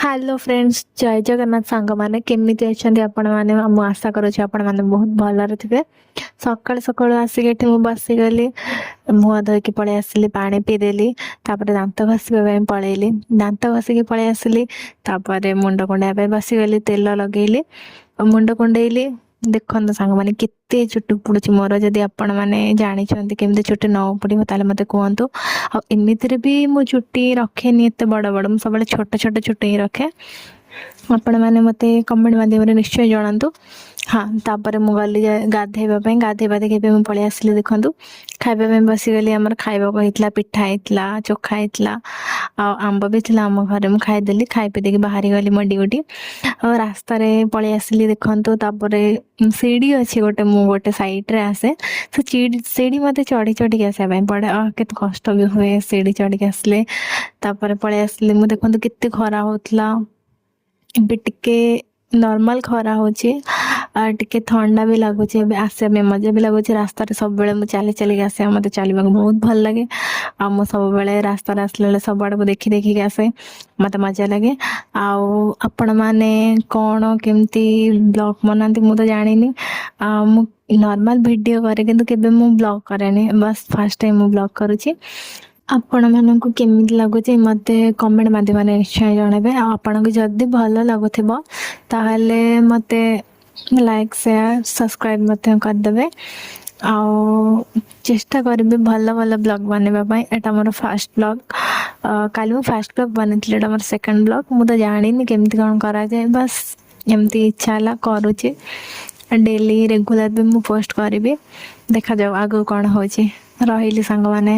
Hello friends, ଜୟ ଜଗନ୍ନାଥ। ସାଙ୍ଗମାନେ, କେମିତି ଅଛନ୍ତି ଆପଣମାନେ? ମୁଁ ଆଶା କରୁଛି ଆପଣମାନେ ବହୁତ ଭଲରେ ଥିବେ। ସକାଳୁ ସକାଳୁ ଆସିକି ଏଠି ମୁଁ ବସିଗଲି। ମୁହଁ ଧୋଇକି ପଳେଇ ଆସିଲି, ପାଣି ପିଇଦେଲି। ତାପରେ ଦାନ୍ତ ଘଷିବା ପାଇଁ ପଳେଇଲି। ଦାନ୍ତ ଘଷିକି ପଳେଇ ଆସିଲି। ତାପରେ ମୁଣ୍ଡ କୁଣ୍ଡେଇବା ପାଇଁ ବସିଗଲି। ତେଲ ଲଗେଇଲି, ମୁଣ୍ଡ କୁଣ୍ଡେଇଲି। ଦେଖନ୍ତୁ ସାଙ୍ଗମାନେ, କେତେ ଚୁଟି ଉପୁଡ଼ୁଛି ମୋର। ଯଦି ଆପଣମାନେ ଜାଣିଛନ୍ତି କେମିତି ଚୁଟି ନ ଉପୁଡ଼ିବ, ତାହେଲେ ମୋତେ କୁହନ୍ତୁ। ଆଉ ଏମିତିରେ ବି ମୁଁ ଚୁଟି ରଖେନି ଏତେ ବଡ଼ ବଡ଼, ମୁଁ ସବୁବେଳେ ଛୋଟ ଛୋଟ ଚୁଟି ହିଁ ରଖେ। ଆପଣମାନେ ମୋତେ କମେଣ୍ଟ ମାଧ୍ୟମରେ ନିଶ୍ଚୟ ଜଣାନ୍ତୁ। ହଁ, ତାପରେ ମୁଁ ଗଲି ଗାଧେଇବା ପାଇଁ। ଗାଧେଇ ପାଧେଇକି ଏବେ ମୁଁ ପଳେଇ ଆସିଲି। ଦେଖନ୍ତୁ, ଖାଇବା ପାଇଁ ବସିଗଲି। ଆମର ଖାଇବାକୁ ହେଇଥିଲା, ପିଠା ହେଇଥିଲା, ଚୋଖା ହେଇଥିଲା ଆଉ ଆମ୍ବ ବି ଥିଲା ଆମ ଘରେ। ମୁଁ ଖାଇଦେଲି। ଖାଇ ପିଇ ଦେଇକି ବାହାରି ଗଲି ମୋ ଡ୍ୟୁଟି। ଆଉ ରାସ୍ତାରେ ପଳେଇ ଆସିଲି। ଦେଖନ୍ତୁ, ତାପରେ ସିଡ଼ି ଅଛି ଗୋଟେ, ମୁଁ ଗୋଟେ ସାଇଡ଼ରେ ଆସେ। ସେ ସିଡ଼ି ମୋତେ ଚଢ଼ି ଚଢ଼ିକି ଆସିବା ପାଇଁ ପଡ଼େ। କେତେ କଷ୍ଟ ବି ହୁଏ ସିଡ଼ି ଚଢ଼ିକି ଆସିଲେ। ତାପରେ ପଳେଇ ଆସିଲି ମୁଁ। ଦେଖନ୍ତୁ, କେତେ ଖରା ହେଉଥିଲା। ଏବେ ଟିକେ ନର୍ମାଲ ଖରା ହେଉଛି ଆଉ ଟିକେ ଥଣ୍ଡା ବି ଲାଗୁଛି। ଏବେ ଆସିବା ପାଇଁ ମଜା ବି ଲାଗୁଛି। ରାସ୍ତାରେ ସବୁବେଳେ ମୁଁ ଚାଲି ଚାଲିକି ଆସେ। ମୋତେ ଚାଲିବାକୁ ବହୁତ ଭଲ ଲାଗେ ଆଉ ମୁଁ ସବୁବେଳେ ରାସ୍ତାରେ ଆସିଲା ବେଳେ ସବୁ ଆଡ଼କୁ ଦେଖି ଦେଖିକି ଆସେ। ମୋତେ ମଜା ଲାଗେ। ଆଉ ଆପଣମାନେ କ'ଣ କେମିତି ବ୍ଲଗ୍ ବନାନ୍ତି, ମୁଁ ତ ଜାଣିନି। ଆଉ ମୁଁ ନର୍ମାଲ ଭିଡ଼ିଓ କରେ, କିନ୍ତୁ କେବେ ମୁଁ ବ୍ଲଗ୍ କରେନି। ବାସ୍, ଫାର୍ଷ୍ଟ ଟାଇମ୍ ମୁଁ ବ୍ଲଗ୍ କରୁଛି। ଆପଣମାନଙ୍କୁ କେମିତି ଲାଗୁଛି, ମୋତେ କମେଣ୍ଟ ମାଧ୍ୟମରେ ନିଶ୍ଚୟ ଜଣାଇବେ। ଆଉ ଆପଣଙ୍କୁ ଯଦି ଭଲ ଲାଗୁଥିବ, ତାହେଲେ ମୋତେ ଲାଇକ୍, ସେୟାର, ସବସ୍କ୍ରାଇବ୍ ମଧ୍ୟ କରିଦେବେ। ଆଉ ଚେଷ୍ଟା କରିବି ଭଲ ଭଲ ବ୍ଲଗ୍ ବନେଇବା ପାଇଁ। ଏଇଟା ମୋର ଫାର୍ଷ୍ଟ ବ୍ଲଗ୍। କାଲି ମୁଁ ଫାର୍ଷ୍ଟ ବ୍ଲଗ୍ ବନେଇଥିଲି, ଏଇଟା ମୋର ସେକେଣ୍ଡ ବ୍ଲଗ୍। ମୁଁ ତ ଜାଣିନି କେମିତି କ'ଣ କରାଯାଏ, ବାସ୍ ଏମିତି ଇଚ୍ଛା ହେଲା, କରୁଛି। ଡେଲି ରେଗୁଲାର ବି ମୁଁ ପୋଷ୍ଟ କରିବି। ଦେଖାଯାଉ ଆଗକୁ କ'ଣ ହେଉଛି। ରହିଲି ସାଙ୍ଗମାନେ।